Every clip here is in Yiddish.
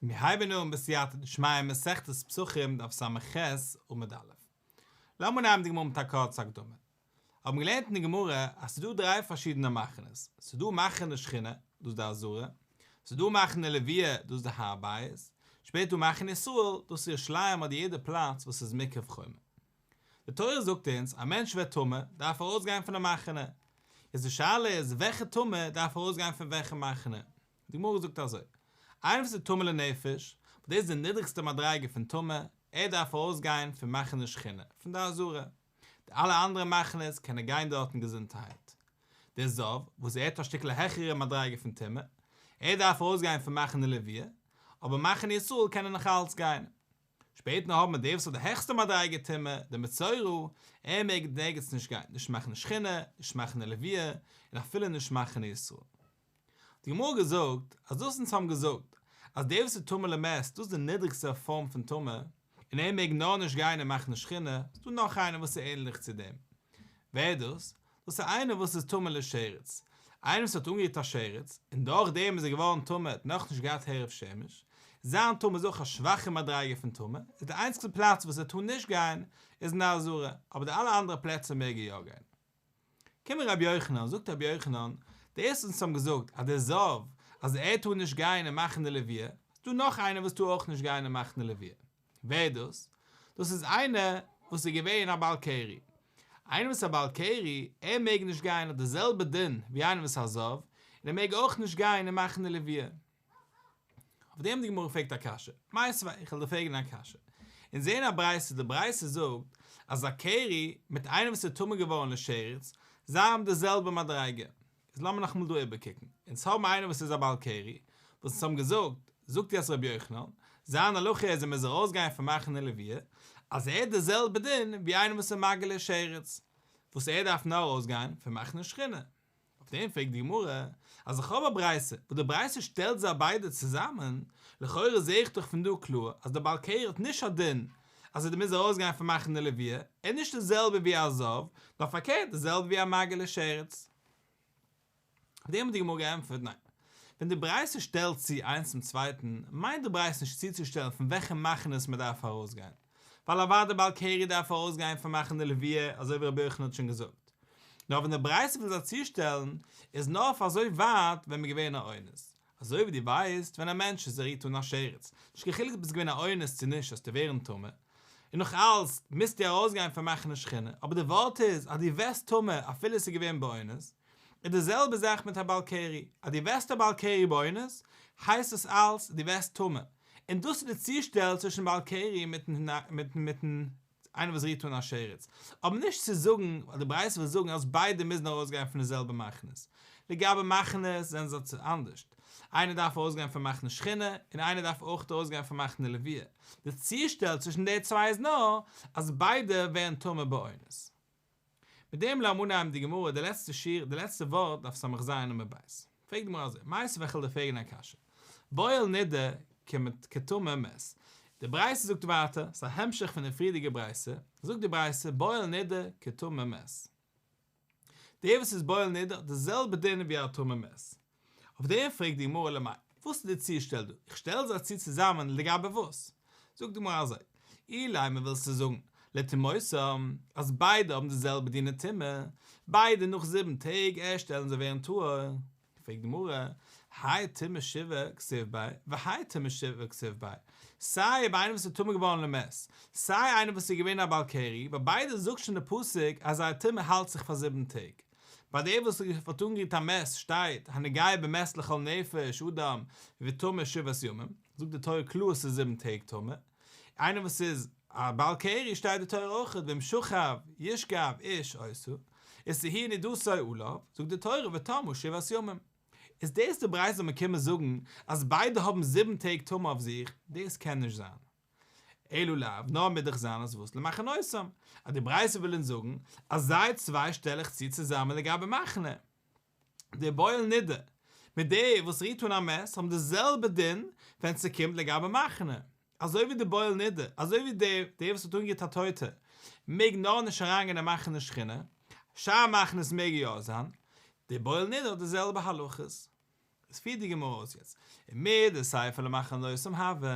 מיר הייבן אן בסייעתא דשמיא מסכת פסחים דף ס"ח עמוד א'. לאמיר נעמען די גמרא מיט א קורצע הקדמה. האבן געלערנט אין די גמרא אז ס'איז דא דריי פארשידענע מחנות, ס'איז דא מחנה שכינה, דאס איז די עזרה, ס'איז דא מחנה לוויה, דאס איז די הר הבית, שפעטער דא מחנה ישראל, דאס איז ירושלים אדער יעדע פלאץ וואס איז מוקף חומה. די תורה זאגט אונז, א מענטש ווערט טמא, דארף ער ארויסגיין פון די מחנה. איז די שאלה איז, וועלכע טומאה דארף ארויסגיין פון וועלכע מחנה? די גמרא זאגט אזוי, איינער וואס איז טמא לנפש, וואס דאס איז די נידריגסטע מדריגה פון טומאה, ער דארף ארויסגיין פון מחנה שכינה, פון די עזרה. די אלע אנדערע מחנות קען ער גיין דארטן געזונטערהייט. דער זב, וואס ער האט א שטיקל העכערע מדריגה פון טומאה, ער דארף ארויסגיין פון מחנה לוויה, אבער מחנה ישראל קען ער נאך אלץ גיין. שפעטער האבן מיר דער וואס האט די העכסטע מדריגה טומאה, דער מצורע, ער מעג נערגעץ נישט גיין, נישט מחנה שכינה, נישט מחנה לוויה, און אפילו נישט מחנה ישראל. האט די גמרא געזאגט אז דאס אונז האבן געזאגט אז דער וואס איז טמא למת דאס איז די נידריגסטע פארם פון טומאה, און ער מעג נאר נישט גיין אין מחנה שכינה, איז דא נאך איינער וואס איז ענליך צו דעם. ווער איז דאס? דאס איז איינער וואס איז טמא לשרץ, איינער וואס האט אנגערירט א שרץ, און דורך דעם איז ער געווארן טמא, האט נאכנישט געהאט הערב שמש, זיין טומאה איז אויך א שוואכע מדריגה פון טומאה, איז די איינציגסטע פלאץ וואס ער טאר נישט גיין איז אין די עזרה, אבער די אלע אנדערע פלעצער מעג ער יא גיין. קומט רבי יוחנן, זאגט רבי יוחנן, דאס וואס אונז האבן געזאגט אז דער זב אז ער טאר נישט גיין אין מחנה לוויה, איז דא נאך איינער וואס טאר אויך נישט גיין אין מחנה לוויה. ווער איז דאס? דאס איז איינער וואס איז געווען א בעל קרי. איינער וואס איז א בעל קרי, ער מעג נישט גיין האט די זעלבע דין ווי איינער וואס איז א זב, און ער מעג אויך נישט גיין אין מחנה לוויה. אויף דעם האט די גמרא געפרעגט א קשיא, מיתיבי, איך וועל דיר פרעגן א קשיא. אונז זעען א ברייתא, די ברייתא זאגט אז א קרי מיט איינער וואס איז טמא געווארן לשרץ, זיי האבן די זעלבע מדריגה. איז לאמיר נאכאמאל דא איבערקוקן. אונז האבן איינער וואס איז א בעל קרי, וואס אונז האבן געזאגט, זאגט יעצט רבי יוחנן, זיין הלכה איז ער מוז ארויסגיין פון מחנה לוויה, אז ער האט די זעלבע דין ווי איינער וואס איז מגע לשרץ, וואס ער דארף נאר ארויסגיין פון מחנה שכינה. אויף דעם פרעגט די גמרא, אז איך האב א ברייתא, וואס די ברייתא שטעלט זיי ביידע צוזאמען, לכאורה זע איך דאך פון דא קלאר אז דער בעל קרי האט נישט א דין אז ער מוז ארויסגיין פון מחנה לוויה, ער איז נישט די זעלבע ווי א זב, נאר פארקערט די זעלבע ווי א מגע לשרץ. אויף דעם האט די גמרא געענטפערט, ניין, ווען די ברייתא שטעלט צו איינס צום צווייטן, מיינט די ברייתא נישט צוצושטעלן פון וועלכע מחנות מען דארף ארויסגיין, ווייל אוודאי בעל קרי דארף ארויסגיין פון מחנה לוויה אזוי ווי רבי יוחנן האט שוין געזאגט, נאר ווען די ברייתא וויל זיי צושטעלן איז נאר אויף אזוי ווייט ווען מ'איז געווען א אונס, אזוי ווי דו ווייסט ווען א מענטש איז ער רירט אן א שרץ, נישט קיין חילוק אויב ביסט געווען א אונס צו נישט וועסטו ווערן טמא, און נאך אלס מוזטו ארויסגיין פון מחנה שכינה, אבער די ווארט איז אז דו ווערסט טמא אפילו עס איז געווען באונס, איז די זעלבע זאך מיט א בעל קרי, אז דו ווערסט א בעל קרי באונס, הייסט עס אלס דו ווערסט טמא, און דאס איז די צושטעל צווישן בעל קרי מיטן מיטן איינער וואס רירט אן א שרץ, אבער נישט צו זאגן, ווייל די ברייתא וויל זאגן אז ביידע מוזן ארויסגיין פון די זעלבע מחנות, לגבי מחנות זענען זיי צו אנדערשט, איינער דארף ארויסגיין פון מחנה שכינה, און איינער דארף אויך ארויסגיין פון מחנה לוויה, די צושטעל צווישן די צוויי איז נאר אז ביידע ווערן טמא באונס. מיט דעם לאמיר אנהייבן די גמרא, די לעצטע שורה, די לעצטע ווארט דף ס"ז עמוד ב'. פרעגט די גמרא אזוי, מיתיבי איך וועל דיר פרעגן א קשיא. בועל נידה כטמא מת. די ברייתא זאגט ווייטער, ס'איז א המשך פון די פריערדיגע ברייתא, זאגט די ברייתא בועל נידה כטמא מת. דער וואס איז בועל נידה האט די זעלבע דין ווי א טמא מת. אויף דעם פרעגט די גמרא למאי, וואס איז די צושטעל דא? איך שטעל זיי צו צוזאמען לגבי וואס? זאגט די גמרא אזוי, אילימא ווילסטו זאגן לטומאותם אז ביידע האבן די זעלבע דיני טומאה, ביידע נאך זיבן טעג ערשט וועלן זיי ווערן טהור, פרעגט די גמרא, האי טומאת שבעה כתיב ביה והאי טומאת שבעה כתיב ביה, סיי ביי איינעם וואס איז טמא געווארן למת, סיי איינער וואס איז געווען א בעל קרי, ביי ביידע זאגט שוין די פסוק אז זייער טומאה האלט זיך פאר זיבן טעג. ביי דער וואס האט אנגערירט א מת שטייט הנוגע במת לכל נפש אדם וטמא שבעת ימים, זאגט די תורה קלאר ס'איז זיבן טעג טמא, איינער וואס איז א בעל קרי שטייט די תורה אויך ואם שכב ישכב איש אותה ותהי נדתו עליו, זאגט די תורה וטמאה שבעת ימים. איז דאס די ברייתא זאל מען קומען זאגן אז ביידע האבן זיבן טעג טמא אויף זיך, דאס קען נישט זיין. אלא לאו, נאר מוז דאך זיין אז וואס למחנותם, אז די ברייתא וויל אונז זאגן אז זיי צוויי שטעל איך צו צוזאמען לגבי מחנה. דער בועל נידה מיט דער וואס רירט אן א מת האבן די זעלבע דין ווען ס'קומט לגבי מחנה. אזוי ווי דער בועל נידה, אזוי ווי דער דער וואס האט אנגערירט א טויטע מעג נאר נישט אריינגיין אין מחנה שכינה, שאר מחנות מעג ער יא זיין, דער בועל נידה האט די זעלבע הלכות. עס פירט די גמרא אויס יעצט, ומדסיפא למחנותם הוי,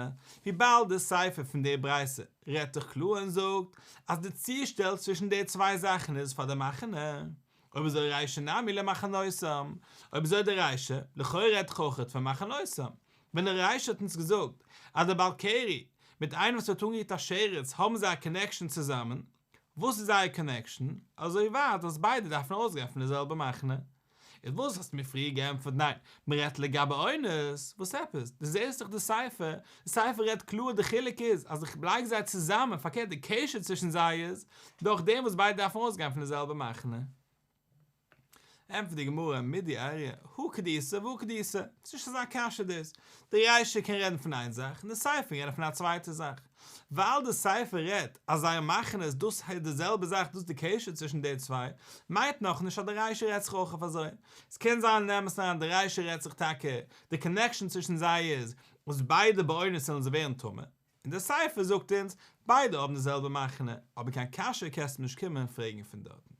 וויבאלד די סיפא פון די ברייתא רעדט דאך קלאר און זאגט אז די צושטעל צווישן די צוויי זאכן איז פאר די מחנה, אויב אזוי רישא נמי למחנותם, אויב אזוי די רישא, לכאורה רעדט דאך אויכעט פון מחנותם, ווען די רישא האט אונז געזאגט אז די בעל קרי מיט איינער וואס האט אנגערירט א שרץ האבן זיי א קאנעקשאן צוזאמען, וואס איז זייער קאנעקשאן? אזוי ווייט אז ביידע דארפן ארויסגיין פון די זעלבע מחנה. איז וואס האסטו מיר פריער געענטפערט ניין, מען רעדט לגבי אונס, וואס עפעס? דו זעסט דאך די סיפא, די סיפא רעדט קלאר די חילוק איז אז איך לייג זיי צוזאמען, פארקערט די קשר צווישן זיי איז דורך דעם וואס ביידע דארפן ארויסגיין פון די זעלבע מחנה. ענטפערט די גמרא, מידי איריא, הא כדאיתא והא כדאיתא, ס'איז נישט אזא קשיא דאס, די רישא קען רעדן פון איין זאך און די סיפא קען רעדן פון א צווייטע זאך, ווייל די סיפא רעדט אז זייער מחנות דאס איז די זעלבע זאך דאס די קשר צווישן די צוויי, מיינט נאכנישט אז די רישא רעדט זיך אויך אויף אזוי, עס קען זיין אין אמת'ן אריין די רישא רעדט זיך טאקע, די קאנעקשאן צווישן זיי איז אז ביידע באונס זאלן זיי ווערן טמא, און די סיפא זאגט אונז ביידע האבן די זעלבע מחנה, אבער קיין קשיא קענסטו נישט קומען פרעגן פון דארטן.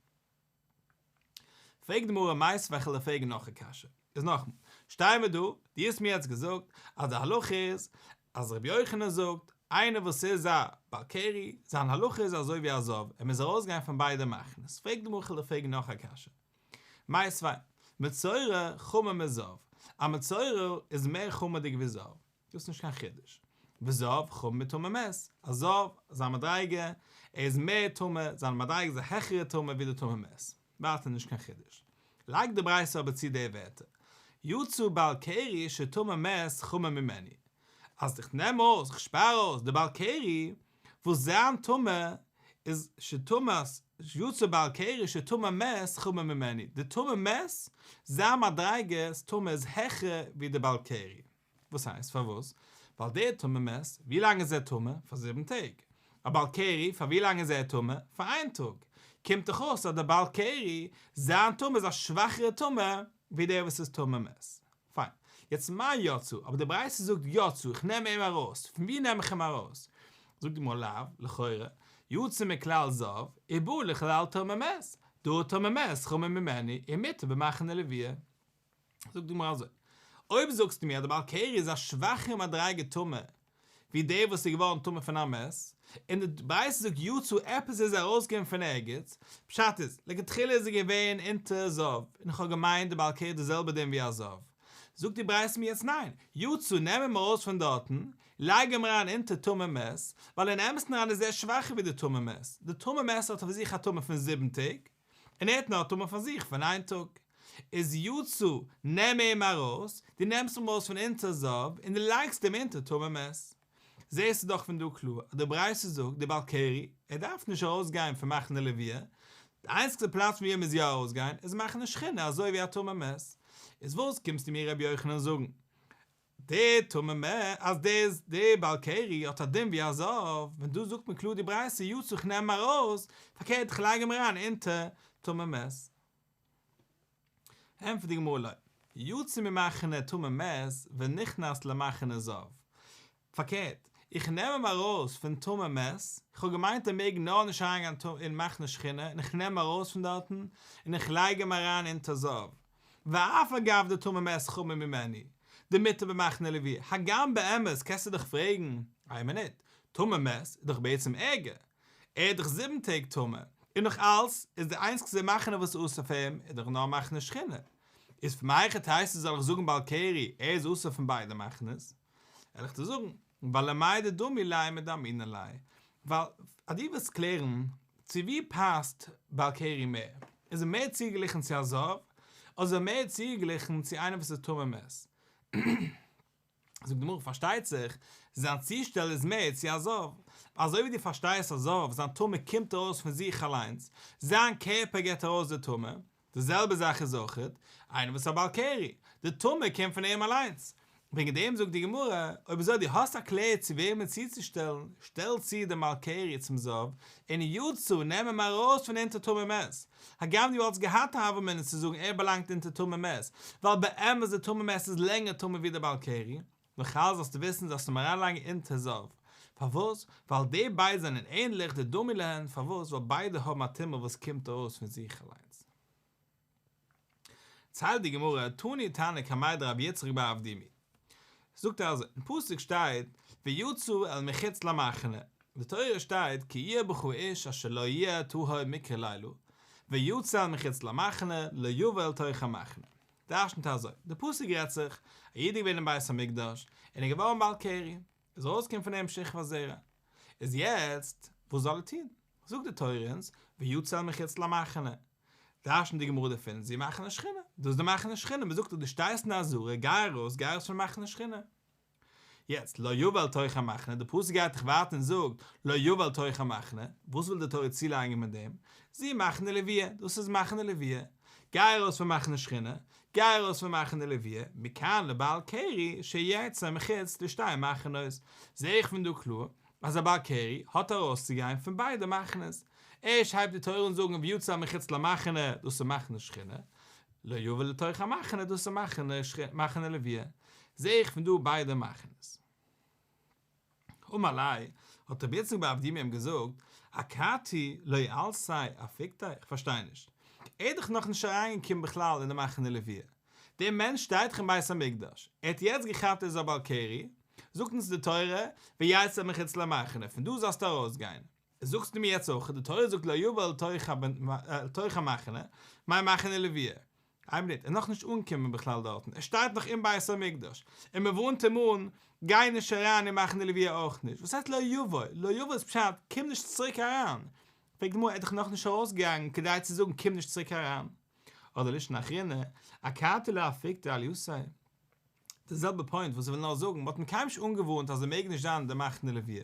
פרעגט די גמרא מיתיבי כ'וועל דיר פרעגן נאך א קשיא, איז נאכמאל, שטייען מיר דא, דו האסט מיר יעצט געזאגט אז די הלכה איז אז רבי יוחנן זאגט, איינער וואס איז א בעל קרי, זיין הלכה איז אזוי ווי א זב, ער מוז ארויסגיין פון ביידע מחנות, פרעגט די גמרא כ'וועל דיר פרעגן נאך א קשיא, מיתיבי, מצורע חמור מזב, א מצורע איז מער חמור'דיג ווי זב, דאס איז נישט קיין חידוש. וזב חמור מטמא מת, א זב, זיין מדריגה, ער איז מער טמא, זיין מדריגה איז א העכערע טומאה ווי די טמא מת. ווייטער נישט קיין חידוש. לייגט די ברייתא אבער צו די ווערטער, יצא בעל קרי שטמא מת חמור ממנו, אז איך נעם אויס, איך שפאר אויס די בעל קרי, וואס זיין טומאה איז שטומאת יצא בעל קרי שטמא מת חמור ממנו, די טמא מת, זיין מדריגת טומאה איז העכער ווי די בעל קרי. וואס הייסט פארוואס? ווייל דער טמא מת, ווי לאנג איז ער טמא? פאר זיבן טעג. א בעל קרי, פאר ווי לאנג איז ער טמא? פאר איין טאג. קומט דאך אויס אז דער בעל קרי, זיין טומאה איז א שוואכערע טומאה ווי דער וואס איז טמא מת. פיין. יעצט מאי יצא? אבער די ברייתא זאגט יצא, איך נעם אים ארויס. פון ווי נעם איך אים ארויס? זאגט די גמרא לאו, לכאורה, יצא מכלל זב, ובא לכלל טמא מת. דהא טמא מת חמור ממנו, ומותר במחנה לוויה. זאגט די גמרא אזוי, אויב זאגסטו מיר אז די בעל קרי איז א שוואכערע מדריגה טומאה ווי דער וואס איז געווארן טמא פון א מת, און די ברייתא זאגט יצא עפעס איז ארויסגעקומען פון ערגעץ, פשט איז, לכתחילה איז ער געווען אונטער זב, און איך האב געמיינט די בעל קרי האט די זעלבע דין ווי א זב, זאגט די ברייתא מיר יעצט ניין, יצא נעם אים ארויס פון דארטן, לייג אים אריין אונטער טמא מת, ווייל אין אמת'ן אריין איז ער שוואכער ווי די טמא מת, די טמא מת האט אויף זיך א טומאה פון זיבן טעג, און ער האט נאר טומאה פאר זיך פון איין טאג. איז יצא, נעם אים ארויס, דו נעמסט אים ארויס פון אונטער זב, און דו לייגסט אים אונטער טמא מת. זעסטו דאך פון דא קלאר אז די ברייתא זאגט די בעל קרי, ער דארף נישט ארויסגיין פון מחנה לוויה, די איינציגסטע פלאץ וואו ער מוז יא ארויסגיין איז מחנה שכינה אזוי ווי א טמא מת. איז וואס קומסטו מיר רבי יוחנן זאגן דער טמא מת אז דער דער בעל קרי האט א דין ווי א זב, ווען דא זאגט מען קלאר די ברייתא יצא איך נעם אים ארויס, פארקערט איך לייג אים אריין אונטער טמא מת. ענטפערט די גמרא לא, יצא ממחנה טמא מת ונכנס למחנה זב, פארקערט איך נעם אים ארויס פון טמא מת, איך האב געמיינט ער מעג נאר נישט אריינגיין אין מחנה שכינה און איך נעם אים ארויס פון דארטן און איך לייג אים אריין אונטער זב, ואף על גב דטמא מת חמור ממנו, דמותר במחנה לוויה, הגם באמת קענסטו דאך פרעגן, איין מינוט, טמא מת איז דאך בעצם ערגער, ער איז דאך זיבן טעג טמא, און נאך אלס איז די איינציגסטע מחנה וואס איז אסור פאר אים איז דאך נאר מחנה שכינה, איז פון מהיכא תיתי זאל איך זאגן בעל קרי ער איז אסור פון ביידע מחנות? וועל איך דיר זאגן, ווייל למאי דדמי ליה מדמינן ליה, ווייל אז דו ווילסט קלערן צו ווי פאסט בעל קרי מער, איז ער מער צוגעגליכן צו א זב, אדער איז ער מער צוגעגליכן צו איינער וואס איז טמא מת? זאגט די גמרא, פארשטייט זיך, זיין צושטעל איז מער צו א זב, אזוי ווי דו פארשטייסט א זב, זיין טומאה קומט ארויס פון זיך אליינס, זיין קערפער גיבט ארויס די טומאה, די זעלבע זאך איז אויכעט איינער וואס איז א בעל קרי, די טומאה קומט פון אים אליינס. וועגן דעם זאגט די גמרא, אויב אזוי דו האסט א קלער צו וועמען צוצושטעלן, שטעל צו דעם בעל קרי צום זב, און יצא, נעם אים ארויס פון אונטער טמא מת. הגם דו וואלטסט געהאט א הוה אמינא צו זאגן ער באלאנגט אונטער טמא מת, ווייל באמת די טמא מת איז לענגער טמא ווי דער בעל קרי, נאכאלץ זאלסטו וויסן זאלסט אים אריינלייגן אונטער זב. פארוואס? ווייל די ביידע זענען ענליך דדמי להן, פארוואס? ווייל ביידע האבן א טומאה וואס קומט ארויס פון זיך אליינס. ציילט די גמרא, תני תנא קמיה דרבי יצחק בר אבדימי. זאגט ער אזוי, אין פסוק שטייט ויצא אל מחוץ למחנה, אין די תורה שטייט כי יהיה בך איש אשר לא יהיה טהור מקרה לילה, ויצא אל מחוץ למחנה לא יבא אל תוך המחנה. דרש'נט ער אזוי, די פסוק רעדט זיך, א איד איז געווען אין בית המקדש, און איז געווארן בעל קרי, איז ארויסגעקומען פון אים שכבת זרע, איז יעצט וואס זאל ער טון? זאגט די תורה אונז, ויצא אל מחוץ למחנה, דרש'נט די גמרא דערפון, זו מחנה שכינה, דאס איז די מחנה שכינה, מען זאגט אז דו שטייסט אין די עזרה, גיי ארויס, גיי ארויס פון מחנה שכינה. יעצט, לא יבא אל תוך המחנה, די פסוק גייט דאך ווייטער און זאגט, לא יבא אל תוך המחנה, וואס וויל די תורה צולייגן מיט דעם? זו מחנה לוויה, דאס איז מחנה לוויה, גיי ארויס פון מחנה שכינה, גיי ארויס פון מחנה לוויה, מכאן לבעל קרי שיצא מחוץ לשתי מחנות, זע איך פון דא קלאר אז א בעל קרי האט ארויסצוגיין פון ביידע מחנות, ערשט הייבט די תורה אן זאגן ויצא מחוץ למחנה דאס איז מחנה שכינה, לא יבא לתוך המחנה דאס איז מחנה לוויה, זע איך פון דא ביידע מחנות. אמר ליה, האט רבי יצחק בר אבדימי אים געזאגט, אכתי לא עלתיה אפיקתיה, איך פארשטיי נישט, ער איז דאך נאכנישט אריינגעקומען בכלל אין די מחנה לוויה, דער מענטש שטייט דאך אין בית המקדש, ער האט יעצט געכאפט ער איז א בעל קרי, זאגט אונז די תורה, ויצא מחוץ למחנה, פון דא זאלסטו ארויסגיין. זאגסטו מיר יעצט אויך, די תורה זאגט לא יבא אל תוך המחנה, מאי מחנה לוויה. איין מינוט, ער איז נאכנישט אנגעקומען בכלל דארטן, ער שטייט נאך אין בית המקדש, און מען ווארנט אים אן, גיי נישט אריין אין מחנה לוויה אויך נישט, וואס הייסט לא יבא? לא יבא איז פשט, קום נישט צוריק אריין. פרעגט די גמרא, ער איז דאך נאכנישט ארויסגעגאנגען כדי צו זאגן קום נישט צוריק אריין. אדער לישנא אחרינא, אכתי לא אפיקתיה עליתיה. די זעלבע פוינט וואס איך וויל נאר זאגן, מ'האט אים קיינמאל נישט אנגעווארנט אז ער מעג נישט זיין אין די מחנה לוויה.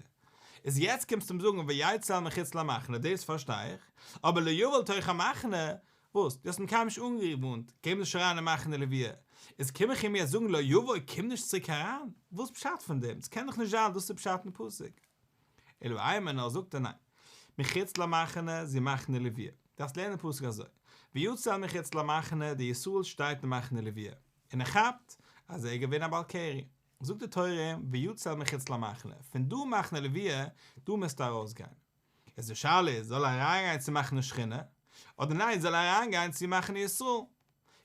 איז יעצט קומסטו אים זאגן ויצא אל מחוץ למחנה דאס פארשטיי איך, אבער לא יבא אל תוך המחנה, וואס? דו האסט אים קיינמאל נישט אנגעווארנט, קום נישט אריין אין מחנה לוויה, איז קום איך אים יעצט זאגן לא יבא קום נישט צוריק אריין? וואס פשט פון דעם? ס'קען דאך נישט זיין דאס איז פשט אין פסוק. אלא אימא נאר זאגט ער ניין. מחוץ למחנה זו מחנה לוויה. דארפסט לערנען פסוק אזוי. ויצא אל מחוץ למחנה די ישראל שטייט אין מחנה לוויה. און ער כאפט אז ער איז געווען א בעל קרי. זאגט די תורה אים ויצא אל מחוץ למחנה, פון דא מחנה לוויה, דא מוזטו ארויסגיין. איז די שאלה איז, זאל ער אריינגיין צו מחנה שכינה, אדער ניין זאל ער אריינגיין צו מחנה ישראל?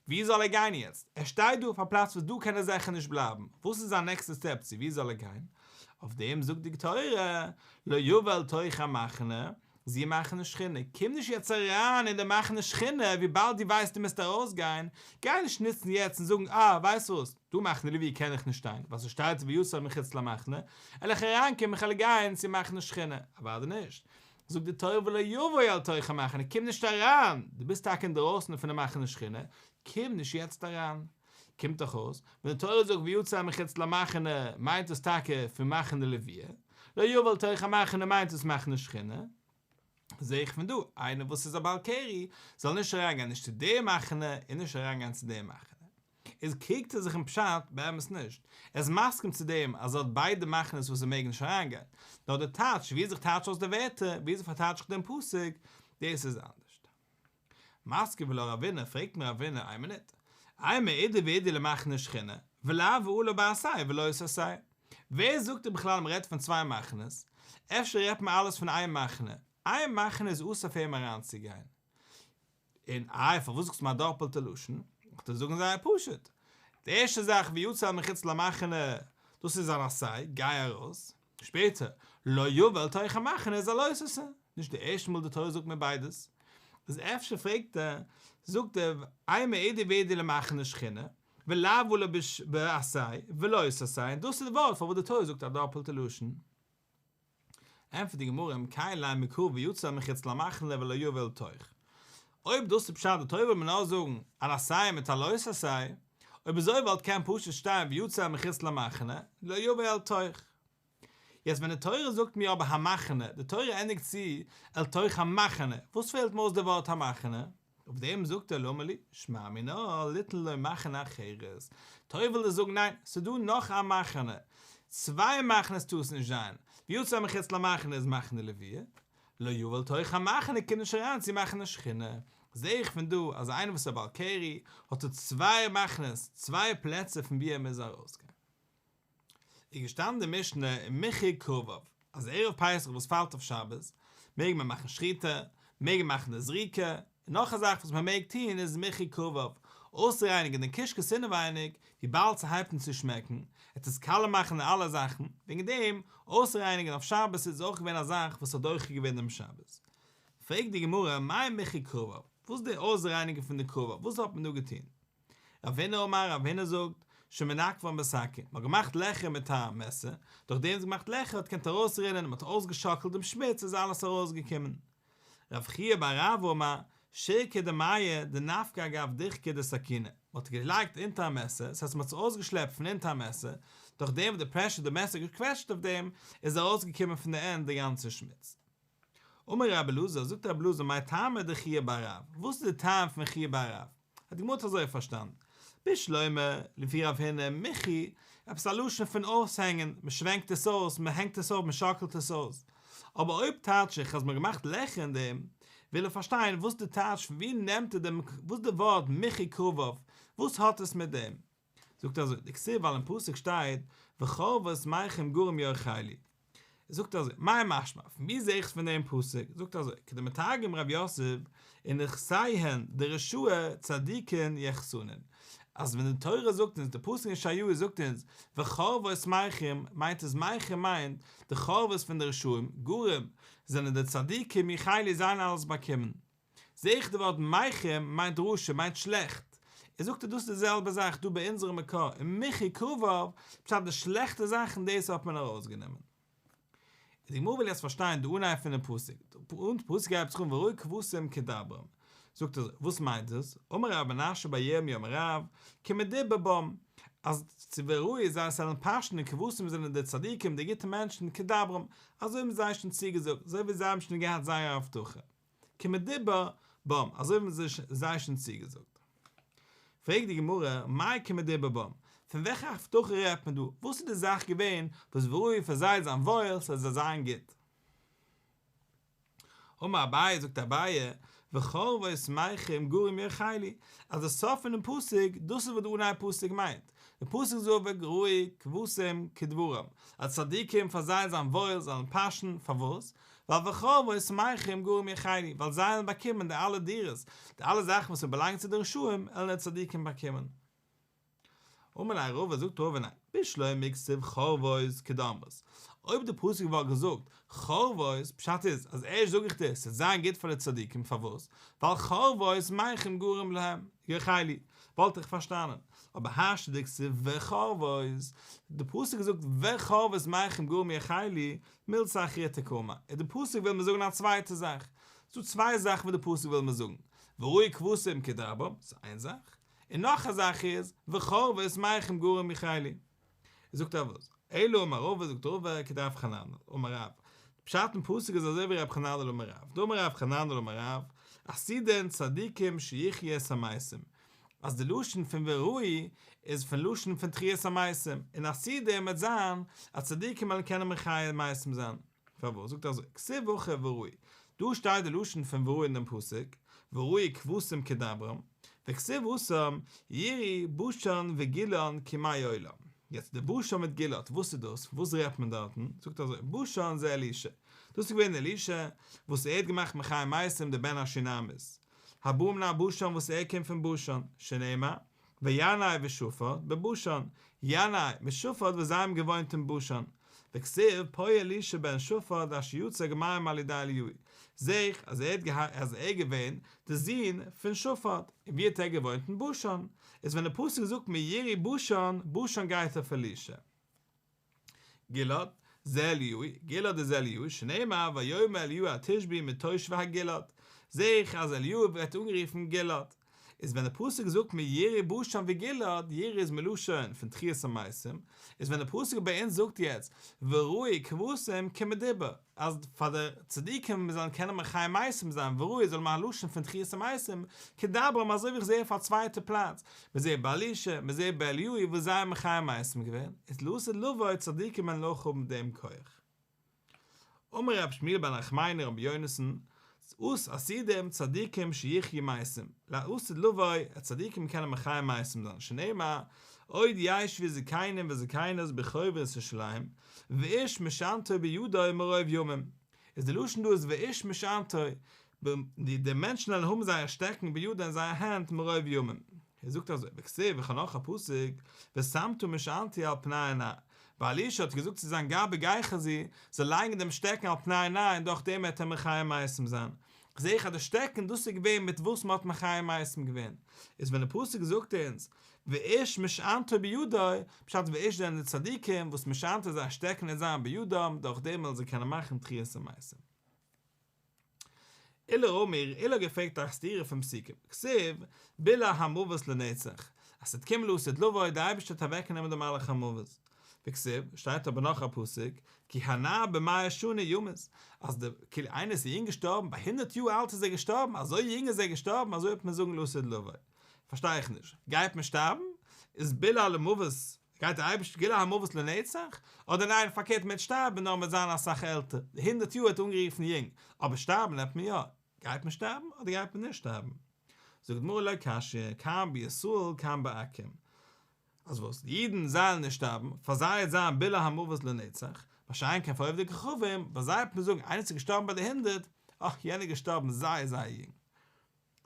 ווי זאל ער גיין יעצט? ער שטייט דא אויף א פלאץ וואס דא קען ער זיכער נישט בלייבן, וואס איז זיין נעקסטע סטעפ צו ווי זאל ער גיין? אויף דעם זאגט די תורה, לא יבא אל תוך המחנה, זו מחנה שכינה, קום נישט יעצט אריין אין די מחנה שכינה, וויבאלד דו ווייסט דו מוזט ארויסגיין, גיי נישט נוצן יעצט און זאגן אה, ווייסט וואס, דא מחנה לוויה קען איך נישט שטיין, ווייל ס'שטייט ויצא מחוץ למחנה, על איך אריינקומען איך על גיין צו מחנה שכינה, אוודאי נישט, זאגט די תורה ולא יבוא אל תוך המחנה, קום נישט אריין, דו ביסט טאקע אינדערויסן פון די מחנה שכינה, קום נישט יעצט אריין. קומט דאך אויס, ווען די תורה זאגט ויצא מחוץ למחנה מיינט עס טאקע פון מחנה לוויה, לא יבא אל תוך המחנה מיינט עס מחנה שכינה, זעה איך פון דא, איינער וואס איז א בעל קרי זאל נישט אריינגיין נישט צו די מחנה און נישט אריינגיין צו די מחנה. איז קריגט ער זיך אין פשט? באמת נישט. ער איז מסכים צו דעם אז ער האט ביידע מחנות וואס ער מעג נישט אריינגיין, נאר די טייטש ווי זיך טייטש אויס די ווערטער, ווי זיך פארטייטש איך דעם פסוק, דאס איז אנדערשט. מתקיף לה רבינא, פרעגט מיר רבינא, איין מינוט, אימא אידי ואידי למחנה שכינה, ולאו עליו בעשה ולא תעשה. ווער זאגט דיר בכלל מ'רעדט פון צוויי מחנות? אפשר רעדט מען אלעס פון איין מחנה, איין מחנה איז אסור פאר אים אריינצוגיין. און איי פארוואס זאגסטו מיר א דאפעלטע לשון? איך וועל דיר זאגן זייער פשוט. די ערשטע זאך ויצא מחוץ למחנה, דאס איז אן עשה, גיי ארויס. שפעטער, לא יבא אל תוך המחנה איז א לא תעשה. נישט די ערשטע מאל די תורה זאגט מיר ביידעס. איז אפשר פרעגט ער, זאגט ער, אימא אידי ואידי למחנה שכינה, ולאו עליו בעשה ולא תעשה, און דאס איז די ווארט פארוואס די תורה זאגט א דאפעלטע לשון. ענטפערט די גמרא אם כן לימא קרא ויצא מחוץ למחנה ולא יבא אל תוך. אויב דאס איז פשט די תורה וויל מיר נאר זאגן אן עשה מיט א לא תעשה, אויב אזוי וואלט קען פשוט שטיין ויצא מחוץ למחנה לא יבא אל תוך. יעצט ווען די תורה זאגט מיר אבער המחנה, די תורה ענדיגט צו אל תוך המחנה, וואס פעלט מיר אויס די ווארט המחנה? אויף דעם זאגט ער למה לי, שמע מינה ליתן לו מחנה אחרת, תורה וויל דיר זאגן ניין, ס'איז דא נאך א מחנה, צוויי מחנות טאר עס נישט זיין, ויצא מחוץ למחנה איז מחנה לוויה, לא יבא אל תוך המחנה קומט נישט אריין צו מחנה שכינה, זעה איך פון דא אז איינער וואס איז א בעל קרי האט ער צוויי מחנות, צוויי פלעצער פון ווי ער מוז ארויסגיין. איז געשטאנען די משנה אין מיחוי קרביו אז ערב פסח וואס פאלט אויף שבת מעג מען מאכן שחיטה, מעג מען מאכן די זריקה, און נאך א זאך וואס מען מעג טון איז מיחוי קרביו, אויסרייניגן די קישקעס אינעווייניג, וויבאלד ס'הייבט אן צו שמעקן, וועט עס קאלע מאכן אלע זאכן, וועגן דעם, אויסרייניגן אויף שבת איז אויך געווען א זאך וואס האט דוחה געווען דעם שבת. פרעגט די גמרא, מאי מיחוי כרביו, וואס איז די אויסרייניגן פון די כרביו, וואס האט מען דא געטון? רב הונא אמר, רב הונא זאגט, שמנקבן בסכין, מ'האט געמאכט לעכער מיט א מעסער, דורך דעם וואס געמאכט לעכער האט געקענט ארויסרינען, מ'האט אויסגעשאקלט דעם שמוץ איז אלעס ארויסגעקומען. רב חייא בר רבא אמר, שירקא דמיא דנפקא אגב דוחקא דסכינא, מ'האט געלייגט אונטער א מעסער, ס'הייסט מ'האט עס ארויסגעשלעפט פון אונטער א מעסער, דורך דעם וואס די פרעשור די מעסער האט געקוועטשט אויף דעם, איז ארויסגעקומען פון די ענד די גאנצע שמוץ. אמר רבי אלעזר, זאגט רבי אלעזר, מאי טעמא דחייא בר רב, וואס איז די טעם פון חייא בר רב? האט די גמרא אזוי פארשטאנען, בשלמא, לפי רב הונא, מיחוי, עפעס א לשון פון אויסהענגען, מען שווענקט עס אויס, מען הענגט עס אויף, מען שאקלט עס אויס. אבער אויב טייטש איך אז מען האט געמאכט לעכער אין דעם, וויל ער פארשטיין וואס די טייטש פון ווי נעמט ער דעם, וואס די ווארט מיחוי כרביו, וואס האט עס מיט דעם? זאגט ער אזוי, דכתיב ווייל אין פסוק שטייט וחרבות מיכם גרים יאכלו. זאגט ער אזוי, מאי משמע, פון ווי זעה איך עס פון דעם פסוק? זאגט ער אזוי, כדמתרגם רב יוסף, ונכסיהון דרשעי צדיקין יחסנון, אז ווען די תורה זאגט אונז, די פסוק אין ישעיהו זאגט אונז, וחרבות מיכם, מיינט עס מיכם מיינט, די חרבות פון די רשעים, גרים, זענען די צדיקים יחילו זיי וועלן אלעס באקומען. זעה איך די ווארט מיכם מיינט רשע מיינט שלעכט, ער זאגט אז דאס איז די זעלבע זאך דא ביי אונזערע מקור און מיחוי כרביו פשט די שלעכטע זאכן דאס האט מען ארויסגענומען. און די גמרא וויל יעצט פארשטיין די אנהייב פונעם פסוק, די פסוק הייבט זיך אן וראו כבשים כדברם, זאגט ער וואס מיינט דאס, אמר רב מנשיא בר ירמי' אמר רב, כמדובר בם, אז צו וראו זיי זאלן פאשן און כבשים זענען די צדיקים די גוטע מענטשן כדברם, אזוי האבן זיי שוין צוגעזאגט, אזוי ווי זיי האבן שוין געהאט זייער הבטחה. כמדובר בם, אזוי האבן זיי שוין צוגעזאגט. פרעגט די גמרא, מאי כמדובר בם, פון וועלכע הבטחה רעדט מען דא, וואס איז די זאך געווען וואס וראו פאר זיי זיין וואויל, ס'זאל זיי זיין גוט? אמר אביי, זאגט אביי, וחרבות מיכם גרים יאכלו, אז די סוף פונעם פסוק, דאס איז וואס די אנהייב פסוק מיינט, די פסוק זאגט וראו כבשים כדברם, אז צדיקים פאר זיי זיין וואויל, זאלן פאשן, פארוואס? ווייל וחרבות מיכם גרים יאכלו, ווייל זיי וועלן באקומען די אלע דירות, די אלע זאכן וואס באלאנגט צו די רשעים, עלן די צדיקים באקומען. אמר ליה רבא, זאגט רבא ניין, בשלמא כתיב חרבות כדאמרת, אויב די פסוק וואלט געזאגט חרבות, פשט איז אז ערשט זאג איך דיר ס'וועט זיין גוט פאר די צדיקים, פארוואס? ווייל חרבות מיכם גרים להם, יאכלו, וואלט איך פארשטאנען, אבער השתא דכתיב וחרבות, די פסוק זאגט וחרבות מיכם גרים יאכלו, מילתא אחריתא קאמר, און די פסוק וויל מיר זאגן א צווייטע זאך. ס'דא צוויי זאכן וואס די פסוק וויל מיר זאגן, וראו כבשים כדברם, ס'איז איין זאך, און נאך א זאך איז, וחרבות מיכם גרים יאכלו. זאגט ער וואס? אלא אמר רבא זאגט רבא כדרב חננאל אמר רב, די פשט אין פסוק איז אזוי ווי רב חננאל אמר רב, דאמר רב חננאל אמר רב, עתידין צדיקים שיחיו את המתים, אז די לשון פון וראו איז פון לשון פון תחיית המתים, און עתידין וועט זיין אז צדיקים וועלן קענען מחיה מתים זיין. פארוואס זאגט ער אזוי, כתיב הכא וראו, דא שטייט די לשון פון וראו אין דעם פסוק, וראו כבשים כדברם, וכתיב התם, ירעו בשן וגלעד כימי עולם. יעצט די בשן מיט גלעד, וואס איז דאס? וואס רעדט מען דארטן? זאגט ער אזוי, בשן זה אלישע, דאס איז געווען אלישע וואס ער האט געמאכט מחיה מתים די בן השונמית. הבא מן הבשן וואס ער קומט פון בשן, שנאמר, וינאי ושפט בבשן, ינאי מיט שפט וואס זיי האבן געוואוינט אין בשן, וכתיב פה אלישע בן שפט אשר יצק מים על ידי אליהו, זעה איך אז ער האט אז ער איז געווען די זון פון שפט, און ווי האט ער געוואוינט אין בשן, איז ווען די פסוק זאגט מיר ירעו בשן, בשן גייט אויף אלישע. גלעד, זה אליהו, גלעד איז אליהו, שנאמר ויאמר אליהו התשבי מתושבי הגלעד, זעה איך אז אליהו ווערט אנגערופן גלעד, איז ווען די פסוק זאגט מיר ירעו בשן וגלעד, ירעו איז מלשון פון תחיית המתים, איז ווען די פסוק ביי אונז זאגט יעצט וראו כבשים כמדובר, אז פאר די צדיקים זאלן קענען מחיה מתים זיין וראו זאל מען א לשון פון תחיית המתים, כדברם אזוי ווי איך זעה אויף א צווייטע פלאץ, מען זעט ביי אלישע, מען זעט ביי אליהו וואס זיי האבן מחיה מתים געווען, איז לעתיד לבוא צדיקים וועלן אויך האבן דעם כח. אמר רב שמואל בר נחמני רבי יונתן, אויס עתידים צדיקים שיחיו מתים, לעתיד לבוא אז צדיקים קענען מחיה מתים זיין, שנאמר, עוד ישבו זקנים וזקנות ברחובות ירושלים, ואיש משענתו בידו מרוב ימים, איז די לשון דא איז ואיש משענתו, די מענטשן וועלן האבן זייער שטעקן בידו אין זייער הענט מרוב ימים. ער זאגט אזוי, וכתיב, איך האב נאך א פסוק, ושמת משענתי על פני הנער, ווייל אלישע האט געזאגט צו זיין גבאי גיחזי, זאל לייגן דעם שטעקן על פני הנער און דורך דעם וועט ער מחיה מתים זיין. זעה איך אז די שטעקן דאס איז געווען מיט וואס מען האט מחיה מתים געווען. איז ווען די פסוק זאגט אונז, ואיש משענתו בידו, פשט ואיש זענען די צדיקים וואס משענתו זייער שטעקן וועט זיין בידם, דורך דעם וועלן זיי קענען מאכן תחיית המתים. עולא רמי, עולא האט געפרעגט א סתירה פון פסוקים, כתיב, בלע המוות לנצח, אז ס'וועט קומען לעתיד לבוא, די אייבערשטער וועט אוועקנעמען די מלאך המוות. וכתיב, שטייט אבער נאך א פסוק, כי הנער בן מאה שנה ימות, אז די, כאילו איינער איז יונג געשטארבן, ביי הונדרעט יאר אלט איז ער געשטארבן, אזוי יונג איז ער געשטארבן, אזוי וועט מען זאגן לעתיד לבוא. פארשטיי איך נישט, גייט מען שטארבן? איז בלע למוות, גייט דער אייבערשטער בלע המוות לנצח? אדער ניין, פארקערט מען וועט שטארבן נאר מען וועט זיין אסאך עלטער, די הונדרעט יאר ווערט אנגערופן יונג, אבער שטארבן וועט מען יא, גייט מען שטארבן אדער גייט מען נישט שטארבן? זאגט די גמרא לא קשיא, כאן בישראל כאן בעכו"ם, אז וואס? די אידן זיי'לן נישט שטארבן, פאר זיי וועט זיין בלע המוות לנצח, מה שאין כן פאר עובדי כוכבים, ביי זיי וועט מען זאגן איינער איז געשטארבן ביי די הונדרעט, אך יענער איז געשטארבן זייער זייער יונג.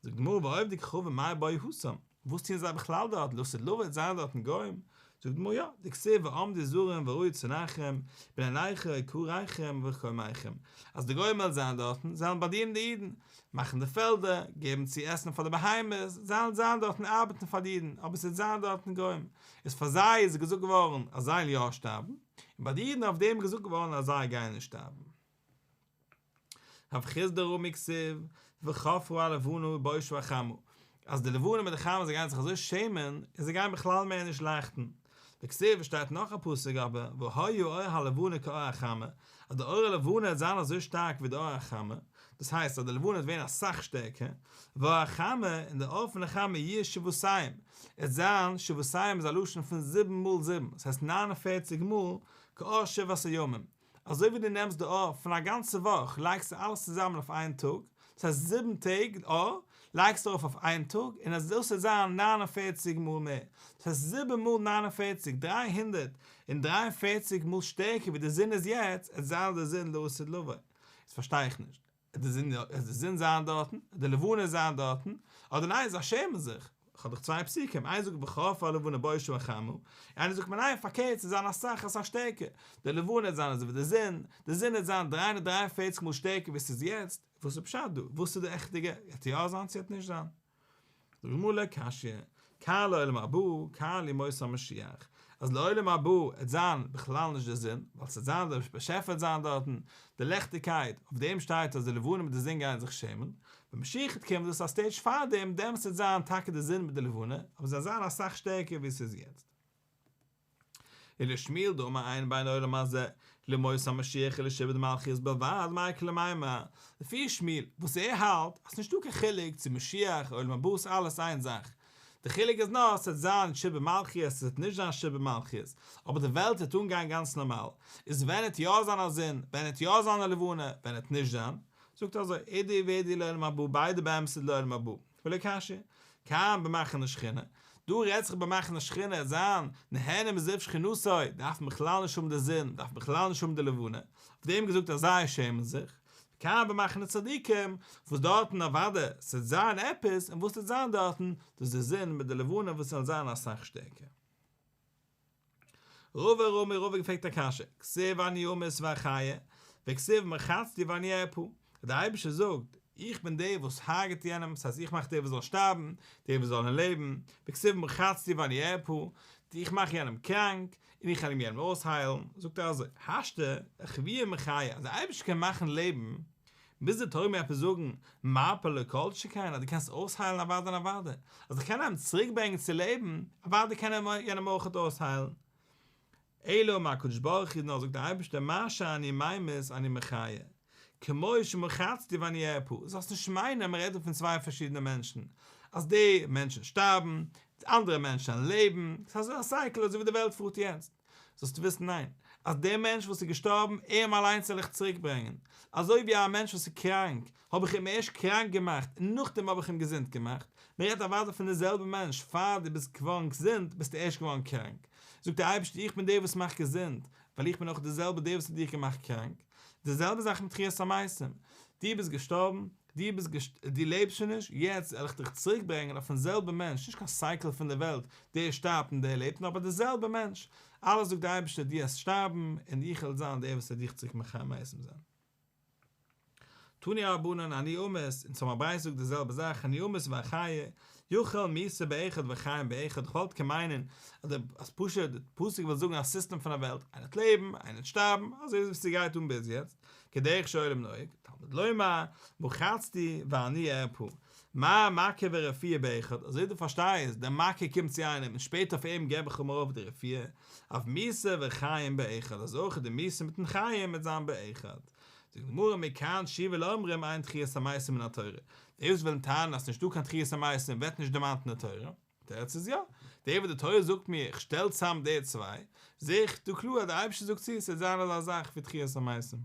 זאגט די גמרא ועובדי כוכבים מאי בעו התם, וואס טוען זיי בכלל דארט, לעתיד לבוא וועט זיין דארטן גוים, זאגט די גמרא יא, דכתיב ועמדו זרים ורעו צאנכם, בני נכר איכריכם וחכמיכם, אז די גוים וועלן זיין דארטן, זיי וועלן באדינען די אידן, מאכן די פעלדער, געבן צו עסן פאר די בהמות, זיי וועלן זיין דארטן ארבעטן פאר די אידן, אבער עס וועט זיין דארטן גוים, איז פאר זיי איז געזאגט געווארן אז זיי וועלן יא שטארבן, און ביי די אידן אויף דעם איז געזאגט געווארן אז זיי גייען נישט שטארבן. רב חסדא רמי כתיב, וחפרה הלבנה ובושה החמה, אז די לבנה מיט די חמה זיי גייען זיך אזוי שעמען, און זיי גייען בכלל מער נישט לייכטן. וכתיב שטייט נאך א פסוק אבער, והיה אור הלבנה כאור החמה, אז די אור הלבנה וועט זיין אזוי שטארק ווי די אור החמה, דאס הייסט אז די לבנה וועט ווערן אסאך שטערקער, ואור החמה, און די אור פון די חמה יהיה שבעתים, עס וועט זיין, שבעתים איז א לשון פון זיבן מאל זיבן, דאס הייסט ניין און פערציג מאל, כאור שבעת הימים. אזוי ווי דו נעמסט די אור פון א גאנצע וואך לייגסטו אלעס צוזאמען אויף איין טאג, דאס הייסט זיבן טעג אור לייגסטו ארויף אויף איין טאג, און אז דאס וועט זיין 49 מאל מער, דאס הייסט זיבן מאל 49, 343 מאל שטערקער ווי די זון איז יעצט, עט זיין די זון לעתיד לבוא. איז פארשטיי איך נישט. עט די זון עט די זון זיין דארטן? עט די לבנה זיין דארטן? אדער ניין זיי שעמען זיך? איך האב דאך צוויי פסוקים, איינער זאגט וחפרה הלבנה ובושה החמה, איינער זאגט מיר ניין פארקערט ס'וועט זיין אסאך אסאך שטערקער, די לבנה וועט זיין אזוי ווי די זון, די זון וועט זיין 343 מאל שטערקער ווי ס'איז יעצט, וואס איז פשט דא? וואס איז די עכטיגע? וועט יא זיין צו וועט נישט זיין? זאגט די גמרא לא קשיא, כאן לעולם הבא, כאן לימות המשיח, אז לעולם הבא וועט זיין בכלל נישט די זון, ווייל ס'וועט זיין דער באשעפער וועט זיין דארטן, די ליכטיגקייט, אויף דעם שטייט אז די לבנה מיט די זון גייען זיך שעמען, ווען משיח וועט קומען דאס איז א stage פאר דעם, דעמאלטס וועט זיין טאקע די זון מיט די לבנה, אבער זיי זיין אסאך שטערקער ווי ס'איז יעצט. ולשמואל דאמר אין בין עולם הזה לימות המשיח אלא שעבוד מלכיות בלבד מאי איכא למימר, לפי שמואל וואס ער האלט אז ס'נישטא קיין חילוק צו משיח עולם הבא ס'איז אלעס איין זאך, די חילוק איז נאר ס'וועט זיין שעבוד מלכיות ס'וועט נישט זיין שעבוד מלכיות, אבער די וועלט וועט אנגיין גאנץ נארמאל, איז ווען וועט יא זיין א זון, ווען וועט יא זיין א לבנה, ווען וועט נישט זיין, זאגט ער אזוי, אידי ואידי לעולם הבא ביידע באמת איז לעולם הבא. ולא קשיא, כאן במחנה שכינה, דא רעדט זיך במחנה שכינה, זיין נהנה מזיו שכינותו, דארף מען בכלל נישט האבן די זון, דארף מען בכלל נישט האבן די לבנה, אויף דעם געזאגט אז זיי שעמען זיך, כאן במחנה צדיקים, וואס דארטן אוודאי ס'וועט זיין עפעס, און וואס וועט זיין דארטן, דאס איז די זון מיט די לבנה וואס וועלן זיין אסאך שטערקער. רבא רמי רבא געפרעגט א קשיא, כתיב אני אמית ואחיה, וכתיב מרחצתי ואני ארפא, דער אייבערשטער זאגט, איך בין דער וואס הרג'ט יענעם, ס'הייסט איך מאך דער וואס זאל שטארבן, דער וואס זאלן לעבן, וכתיב מרחצתי ואני ארפא, איך מאך יענעם קראנק, און איך וועל אים יענעם אויסהיילן, זאגט ער אזוי, השתא, אחויי מחיי, אז דער אייבערשטער קען מאכן לעבן, מוז די תורה מיר עפעס זאגן, מרפא לא כל שכן, אז דו קענסט אויסהיילן אוודאי און אוודאי, אז איך קען איינעם צוריק ברענגען צו לעבן, אוודאי קען ער יענעם אויכעט אויסהיילן. אלא אמר הקדוש ברוך הוא, נאר זאגט דער אייבערשטער מה שאני ממית אני מחיה, כמו שמחצתי ואני ארפא, זאלסט נישט מיינען אז מען רעדט דא פון צוויי פארשידענע מענטשן, אז די מענטשן שטארבן, די אנדערע מענטשן לעבן, ס'איז אזוי א cycle אזוי ווי די וועלט פארט יעצט. זאלסטו וויסן ניין, אז דער מענטש וואס איז געשטארבן, אים אליינס וועל איך צוריק ברענגען, אזוי ווי א מענטש וואס איז קראנק, האב איך אים ערשט קראנק געמאכט און נאכדעם האב איך אים געזונט געמאכט, מען רעדט אוודאי פון דער זעלבער מענטש, פאר דו ביסט געווארן געזונט ביסטו ערשט געווארן קראנק, זאגט דער אייבערשטער איך בין דער וואס מאכט געזונט, ווייל איך בין אויך דער זעלבער דער וואס האט דיך געמאכט קראנק, די זעלבע זאך מיט תחיית המתים, דו ביסט געשטארבן, דו ביסט געשט דו לעבסט שוין נישט, יעצט וועל איך דיך צוריק ברענגען אויפן זעלבן מענטש, נישט קיין cycle פון די וועלט, דער שטארבט און דער לעבט, נאר ביי די זעלבע מענטש, אלעס זאגט דער אייבערשטער דו העסט שטארבן און איך וועל זיין דער וואס וועט דיך צוריק מחיה מתים זיין. תנו רבנן אני אמות, אונז האבן א ברייתא זאגט די זעלבע זאך, אני אמות ואחיה, יכול מיתה באחד וחיים באחד, איך וואלט קען מיינען אז די אז פשוט די פסוק וויל זאגן א סיסטעם פון א וועלט, איינער וועט לעבן, איינער וועט שטארבן, אזוי ווי ס'גייט אן ביז יעצט, כדרך שהעולם נוהג, תלמוד לומר, מחצתי ואני ארפא, מה מכה ורפואה באחד, אזוי דו פארשטייסט, די מכה קומט צו איינעם און שפעטער אויף אים געב איך אים ארויף די רפואה, אף מיתה וחיים באחד, אזוי אויך די מיתה מיטן חיים וועט זיין באחד. זאגט די גמרא מכאן תשובה לאומרים אין תחיית המתים מן התורה, די וואס ווילן טענה'ן אז ס'נישטא קיין תחיית המתים ווערט נישט דערמאנט אין די תורה, תירוץ איז יא, די וואס די תורה זאגט מיר איך שטעל צאם די צוויי, זעה איך דא קלאר אז די אייבערשטער זאגט צו ס'וועט זיין אזא זאך ווי תחיית המתים.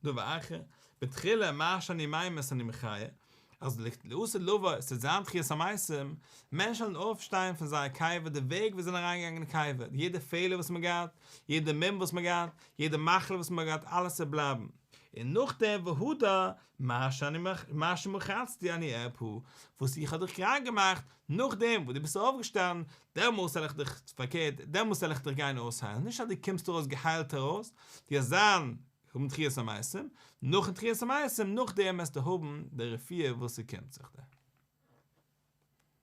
דבר אחר, בתחילה מה שאני ממית אני מחיה, אז לעתיד לבוא ס'וועט זיין תחיית המתים, מענטשן וועלן אויפשטיין פון זייער קבר די וועג ווי זיי זענען אריינגעגאנגען אין קבר, יעדע פעלער וואס מ'האט געהאט, יעדע מום וואס מ'האט געהאט, יעדע מחלה וואס מ'האט געהאט אלעס וועט בלייבן, און נאכדעם והדר מה שמחצתי אני ארפא, וואס איך האב דיך קראנק געמאכט, נאכדעם וואס דו ביסט אויפגעשטאנען, דעמאלס וועל איך דיך, פארקערט, דעמאלס וועל איך דיך גיין אויסהיילן, נישט אז דו קומסט ארויס געהיילט ארויס, דו וועסט זיין, האבן תחיית המתים, נאכן תחיית המתים, נאכדעם וועסטו האבן די רפואה וואס ס'קומט זיך דיר.